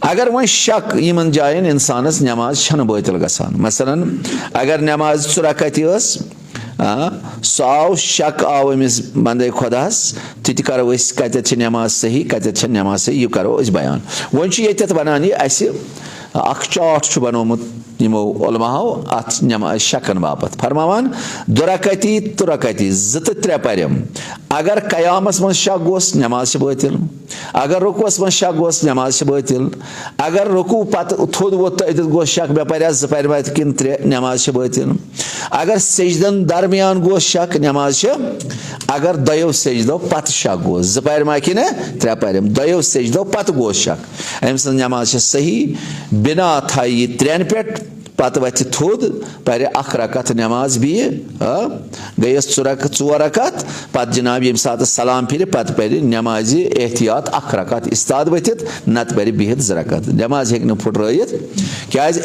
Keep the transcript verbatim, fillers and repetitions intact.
اگر وۄنۍ شک یِمن جاین اِنسانس نٮ۪ماز چھنہٕ بٲطِل گژھان۔ مثلاً، اگر نٮ۪ماز ژٕ رکعتی ٲس، آ، سُہ آو، شک آو أمِس بندے خۄداہس، تہِ تہِ کرو أسۍ، کتٮ۪تھ چھِ نٮ۪ماز صحیح، کتٮ۪تھ چھنہٕ نٮ۪ماز صحیح، یہِ کرو أسۍ بیان۔ وۄنۍ چھُ ییٚتٮ۪تھ ونان یہِ اسہِ اکھ چارٹ چھُ بنومُت یِمو علماہو اتھ نٮ۪ماز شکن باپتھ، فرماوان، دُرکعتی، تُرکعتی، زٕ تہٕ ترٛےٚ پرٮ۪م۔ اگر قیامس منٛز شک گوٚس، نٮ۪ماز چھِ بٲطِل۔ اگر رکوعس منٛز شک گوٚس، نٮ۪ماز چھِ بٲطِل۔ اگر رکوع پتہٕ تھوٚد ووٚتھ تہٕ أتٮ۪تھ گوٚس شک، مےٚ پریا زٕ پرِ مےٚ کِنہٕ ترٛےٚ، نٮ۪ماز چھِ بٲطِل۔ اگر سجدن درمیان گوٚس شک، نٮ۪ماز چھِ، اگر دۄیو سجدو پتہٕ شک گوٚس، زٕ پرِ ما کِنہٕ ترٛےٚ پرِ، دۄیو سجدو پتہٕ گوٚس شک، أمۍ سٕنٛز نٮ۪ماز چھِ صحیح۔ بنا تھایہِ یہِ ترٛٮ۪ن پٮ۪ٹھ، پتہٕ وتھِ تھوٚد، پرِ اکھ رکعت نٮ۪ماز بیٚیہِ، آ، گٔیَس ژٕ رکھ-، ژور رکعت، پتہٕ جناب ییٚمہِ ساتہٕ سلام پھِرِ، پتہٕ پرِ نٮ۪مازِ احتیاط اکھ رکعت استاد ؤتھِتھ، نتہٕ پرِ بِہِتھ زٕ رکعت۔ نٮ۪ماز ہیٚکہِ نہٕ پھُٹرٲیِتھ، کیازِ